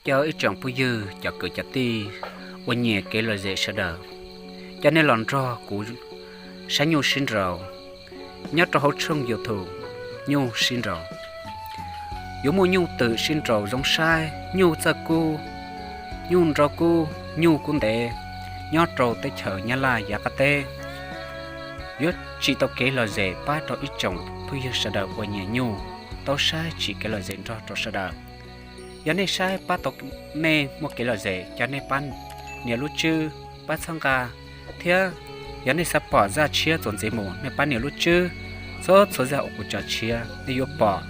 Caw ib tsoom phooj ywg cov kwv cov tij uas nyiam kev lom zem sawv daws, coj nej los nrog kuv saib nyuj sib nraus nyob rau hauv tshooj YouTube Nyuj Sib Nraus. Yuav muaj nyuj twm sib nraus zoo saib, nyuj txawj kub, nyuj nrov kub, nyuj kub ntev nyob rau teb chaws Nyab Laj yav qab teb. Yuav tsim tau kev lom zem pab rau ib tsoom phooj ywg sawv daws uas nyiam nyuj tau saib tsim kev lom zem nrog rau sawv daws. Yog nej saib pab tau nej muaj kev lom zem, cov nej pab nias lub tswb, pab txhawb nqa, thiab yog nej xav pom zaj tshiab txuas ntxiv mus, nej pab nias lub tswb, txhua txhua zaj uas kuv tso tshiab nej yuav pom,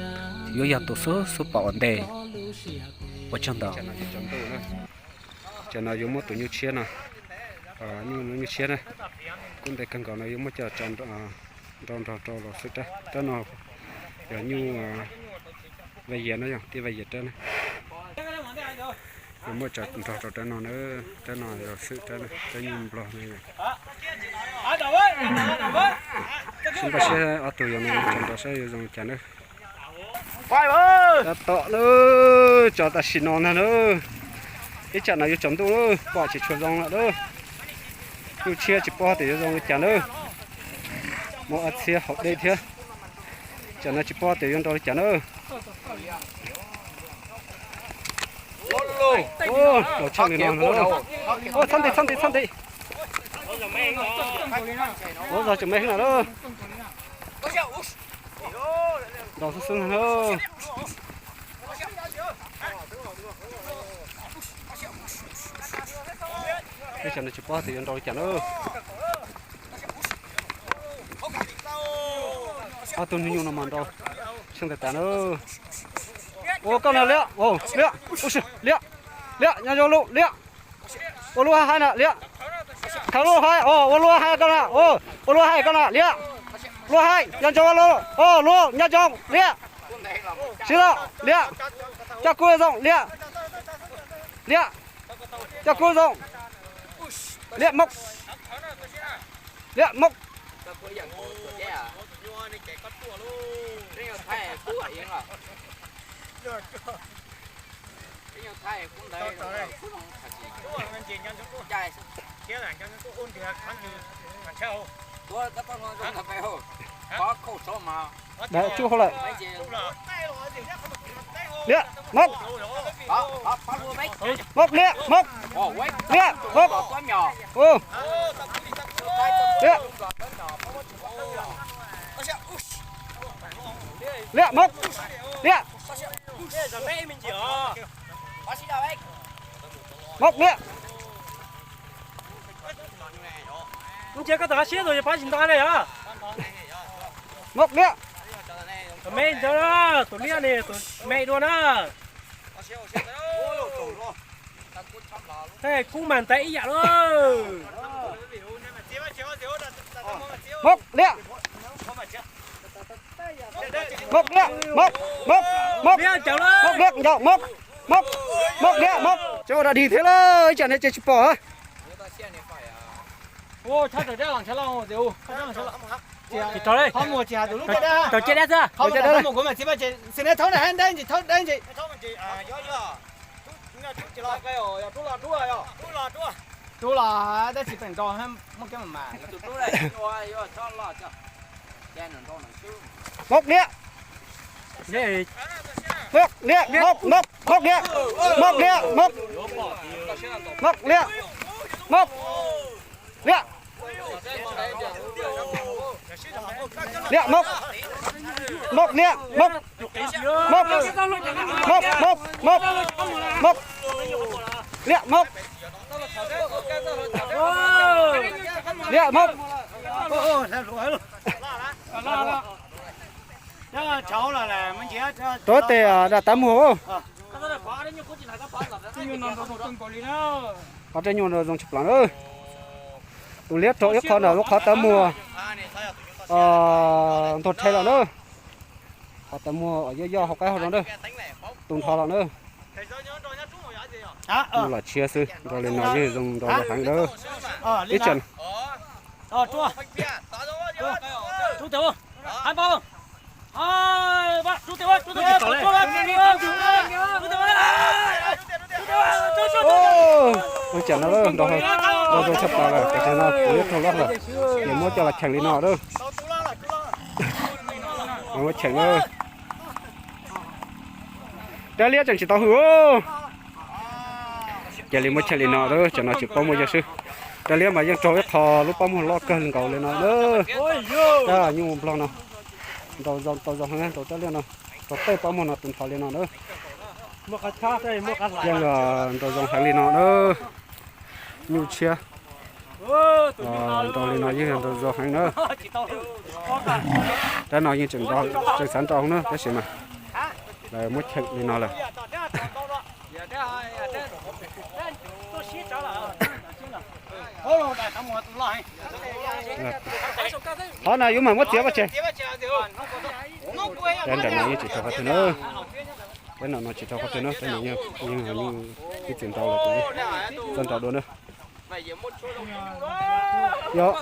yuav yog tus xub xub pom ua ntej. Ua tsaug ntau. Tam no yuav muab tus nyuj tshiab no, nyuj nyuj tshiab na, kub ntev kawg nkaus no yuav muab coj nrau nrog rau los xwb rab. Rab no yog nyuj Vaj Yias no, yog tij Vaj Yias rab na. Yuav muab tso nrog rau rab no na, rab no yog xwb rab na, rab nyuj nplog no. Sib npaj siab ob tug yog no tso nrog saib yuav zoo li cas na. Tab tom na, tso tam sim no ntag na. Ib tsam no yuav tsaus ntuj na, pom tsis tshua zoo lawm na. Nyuj tshiab tsis paub tias yuav zoo li cas na. Muaj ob txhiab hauv dej thiab. Tsam no tsis paub tias yuav nrau li cas na. Txhob nti txhob nti txhob nti. Ua zog tseem me heev na. Nrau xwb xwb na. Ib tsam no tsis paub tias yuav nrau li cas na. Ob tug niag nyuj no mas nrau tsheej tas tas na. Ua koj na Liab, Liab, Liab, Liab, nyob zoo lub Liab. Ua lub haib na Liab. Khav lub haib, ua lub haib koj na, ua lub haib koj na Liab. Lub haib, nco ntsoov ua lub, lub nco ntsoov Liab. Sib zog Liab. Coj kub zoo Liab. Liab. Coj kub zoo. Liab Moj. Liab Moj. Daim tsuj hauj lawm. Liab Moj. Moj Liab Moj. Liab Moj. Liab. Liab Moj. Liab. Moj Liab. Ntsia koj tom qab siab tus yog pab tsis nto ne yog. Moj Liab. Tus me ntawd, tus liab ne, tus me dua na. Kub mas ntais ib yam lauj. Moj Liab. Moj Liab, Moj, Moj, Moj. Liab cawv lauj. Moj Liab, Moj, Moj, Moj Liab, Moj. Tseem ua dog dig thiab lauj, ib tsam ne ces tsis pom. Tsis rau li. Rau ciaj dab xwb. Rau ciaj dab. Rub los, tab sis peem nrau muaj kev mas mas. Moj Liab. Moj Liab, Moj, Moj, Moj Liab. Moj Liab, Moj. Moj Liab. Moj. Liab Moj. Moj Liab Moj. Moj. Moj, Moj, Moj, Moj. Liab Moj. Liab Moj. Rau tes dam tav muag. Qhov tej nyuag zoo tshaj plaws na. Tus liab rau ib qho ntawm lub qhov taw muag ntuag rhe lawm na. Qhov taw muag yoj yoj hauv qaib hauv zog na. Tu nrho lawm na. Mus los tshiab xwb, nrau li no yeej zoo nrau zoo heev lawm. Ib tsam. Tam no nrau, nrau zoo tshaj plaws lawm, tam sim no kuv yuav raug loj lawm, ces muab coj los cheem li no lawm. Muab cheem lawm. Rab liab tseem tsis tau hwm. Cia li muab cheem li no lawm, tam no tsis paub muaj yawg xwb. Rab liab mas yeej raug ib qho lub pob muag loj kawg nkaus li no lawm. Rab nyuj nplog no, nrau zoo, tau zoo heev, nrau rab liab no, rau tej pob muag no tus nrho li no lawm. Yeej nrau zoo heev li no lawm. Nyuj tshiab, nrau li no yeej yog nrau zoo heev na. Rab no yeej tseem xav nrau na, tab sis mas lawv muab cheem li no lawm. Qhov no yuav mam muab txiav pov tseg. Rab nram no yeej tsis raug qhov twg na. Rab nram no tsis raug qhov twg na, rab no yeej ib txwm nrau lawm, txhob nrau dua na. Yog.